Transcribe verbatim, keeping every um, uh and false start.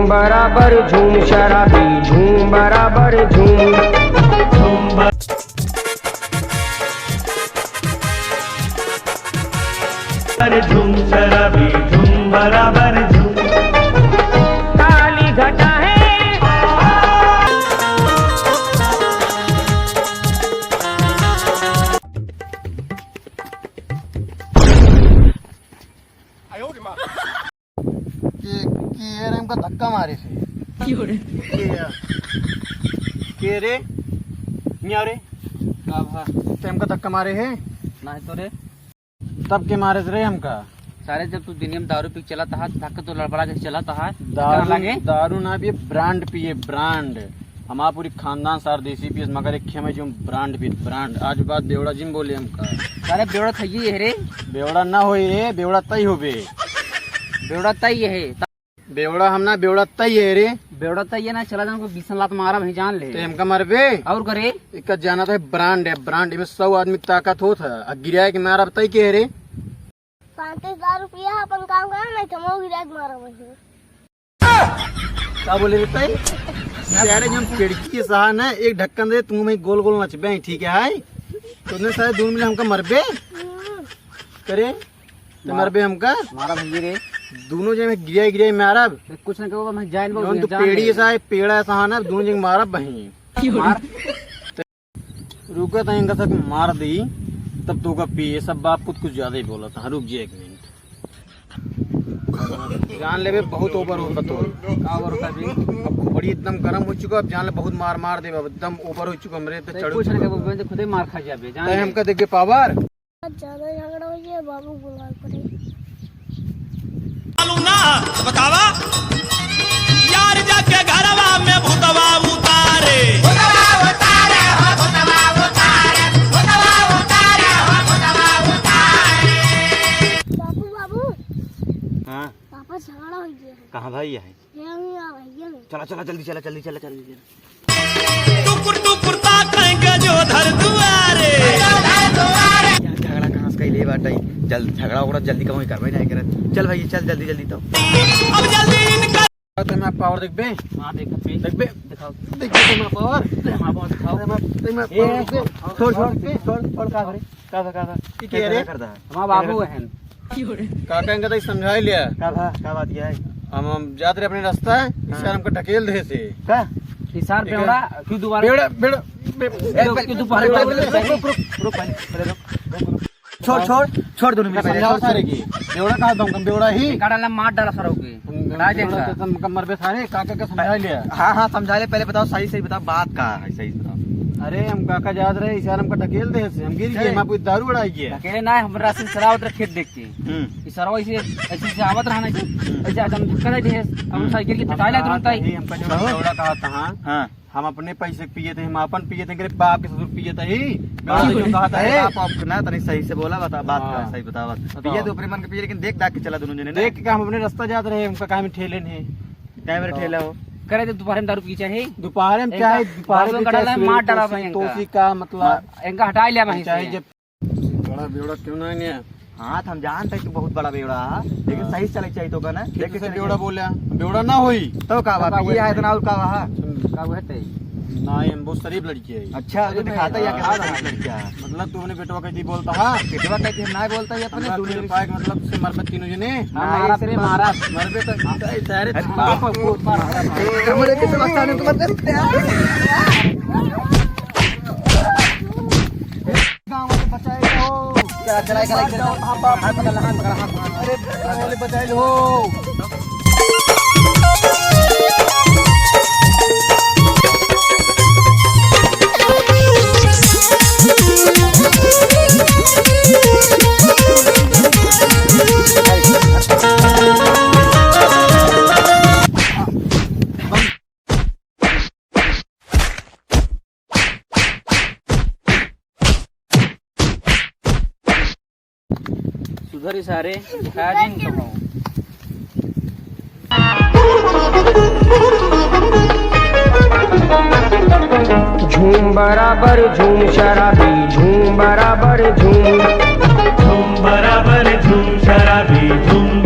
बराबर झूम शराबी, झूम बराबर झूम। बराबर झूम शराबी, झूम बराबर झूम। काली घटा है। के, के रे हमका धक्का मारे से? के रे? के रे? नहीं आ रे। का भा? ते हमका धक्का मारे है? नहीं तो रे। तब के मारे से रे हमका? सारे जब तू दुनिया में दारू पी के चलत हा, धक्का तो लड़बड़ा के चलत हा, दारू, लगे? दारू ना पिए, ब्रांड पिए, ब्रांड। हमार पूरी खानदान सार देसी पियस, मगर एक खेमे जो ब्रांड पियत, ब्रांड। आज बात बेवड़ा जिन बोले हमका। अरे बेवड़ा थइये है रे। बेवड़ा ना होई रे, बेवड़ा तई होबे। बेवड़ा तई है। बेवड़ा हम ना, बेवड़ा तई है रे। बेवड़ा तई है ना, चला जान को बीसन लात मारा वहीं जान ले। ते हमका मरबे? और करे? इका जाना था ब्रांड है, ब्रांड। इमे सौ आदमी ताकत होत है, आ गिराए के मारा तई के है रे? पैंतीस हजार रुपया अपन काम करा, नहीं तो मऊ गिराए के मारा वहीं। का बोले रे तई? अरे जब पेड़की सहा ना, एक ढक्कन दे, तू मैं गोल गोल नचबे, ठीक है? हाय, तूने सारे दूर मिले हमका मरबे। हम्म। करे, ते मार। मरबे हमका। मारा भैया रे। दोनों जने गिरिया गिरिया मारब। ते कुछ ना कहो, मैं जान जौन तू जान पेड़ी ले। सा है, पेड़ा सा है ना, दोनों जने मारब वहीं। मार। रुका तो इनका सब मार दी, तब तो का पी, ये सब बाप कुछ, कुछ ज्यादा ही बोला था। रुक जाए एक मिनट। जान लेबे, बहुत ओवर होता तो। का ओवर होता भी? अब खोपड़ी एकदम गरम हो चुका, अब जान ले बहुत मार मार देबे, अब एकदम ओवर हो चुका हमरे तो ते चढ़ कुछ ना चुका। कहो, मैं तो खुदे मार खा जाबे, जान तै ले। हमका देख के पावर। ज्यादा झगड़ा हो गया, बाबू बुला करे। मालूम ना, बतावा। यार जाके घरवा में भूतवा उतारे। भूतवा उतारे, हो भूतवा उतारे, भूतवा उतारे, हो भूतवा उतारे। बाबू, बाबू। हाँ। पापा झगड़ा हो गया है। कहाँ भाई है? ये नहीं आ भाई, ये नहीं। चला, चला, जल्दी चला, जल्दी चला, जल्दी चला। टुकुर टुकुर ताकेंगे जो धर दुआरे। यार, झगड़ा कहाँ से कइले बाटे? जल-, झगड़ा ओगड़ा जल्दी कहूँ करबे नहीं करत। चल भाई, चल जल्दी जल्दी तो। अब जल्दी इनका तो मैं पावर देखबे। हाँ, देख बे। देखबे। दिखाओ। देखबे तो मैं पावर। हाँ, पावर दिखाओ। तो मैं, तो मैं ए, पावर देखबे। छोड़, छोड़, छोड़, छोड़, का करे? का था, का था? ई के रे? का करता है? हमार बाबू हन। काका इनका तो समझाई लिया। का भा? का बात क्या है? हम, हम जात रहे अपने रास्ता, हाँ। इशार हमका ढकेल दे से। का? इशार ठीक है। बेवड़ा, क्यों दोबारा? बेवड़ा, बेवड़ा, बे-, ए, रुक, क्यों दोबारा? बेवड़ा, रुक, रुक, रुक, रुक, पहले, पहले रुक, रुक, रुक। छोड़, छोड़, छोड़ दोनों मिल समझाओ पहले। सारे की। बेवड़ा कहा तुम, तुम बेवड़ा ही। काटा ला मार डाला सारों के। हम, हम हटा दे बेवड़ा का। तो तुम कम मरबे सारे, काका का समझा लिया। हाँ, हाँ, समझा ले, पहले बताओ, सही, सही बताओ, बात का है, सही बताओ। अरे, हम काका जात रहे, इशार हमका ढकेल दे से, हम गिर गए, चले। हम आपको दारू उड़ाई गए। ढकेले ना, हमरा से सलाह उतरा खेत देख के। हम्म। ई सरवा ऐसे, ऐसे, ऐसे आवत रहा ना, ऐसे, हम्म। ऐसे आज हम धक्का दे दिए, अब हम हम्म। साइकिल के हम पिटाई लाग कहा रहता है। था, हम कहा, कहो। बेवड़ा कहा था, हाँ। हाँ। हम अपने पैसे के पिए थे, हम अपन पिए थे, करे बाप के ससुर पिए थे ही। बेवड़ा तो जो कहा था, अरे है। आप, आप ना तनी सही से बोला, बता, बात हाँ। का सही बता, बात। बताओ। पिए तो ऊपरे मन के पिए, लेकिन देख दाख के चला दोनों जने ना। देख के का हम अपने रास्ता जात रहे, हमका काहे में ठेले ने। काहे में ठेला हो? करे तो दोपहर में दारू पी चाहे। दोपहर में इनका चाहे, दोपहर में बाबू का चाहे डाला, सवेरे मार डाला तोसी, भाई इनका। तोसी का मतलब। हाँ, इनका हटा लिया वहीं चाहे से। जब बड़ा बेवड़ा क्यों ना है? हाँ, तो हम जानते हैं तू बहुत बड़ा बेवड़ा है, लेकिन हाँ। सही से चले चाहिए तो का ना। ठीक से बेवड़ा बोला, बेवड़ा ना होई। तो का बात, ये है इतना और का बा? का हुआ है? नहीं, हम बहुत शरीफ लड़की है। अच्छा, तो दिखाता है कि हाँ। शरीफ लड़की है। मतलब तू अपने बेटवा के दी बोलता है? बेटवा के दी ना बोलता है अपने हमरा दोनों तीनों पाए, मतलब से मरबे तीनों जने। हाँ, मारा से रे, मारा। मरबे तो, अरे, अरे, बाप को मार। हमरे के समझता नहीं, तुम्हारे गाँव वाले बचाए हो। चला, चला, चला, चला। हाँ, बाप। हाथ पकड़ ला, हाथ पकड़, हाथ पकड़। अरे, गाँव वाले बचाए हो। सुधर ही सारे, दिखाया नहीं तुम लोग। झूम बराबर झूम शराबी, झूम बराबर झूम। झूम बराबर झूम शराबी, झूम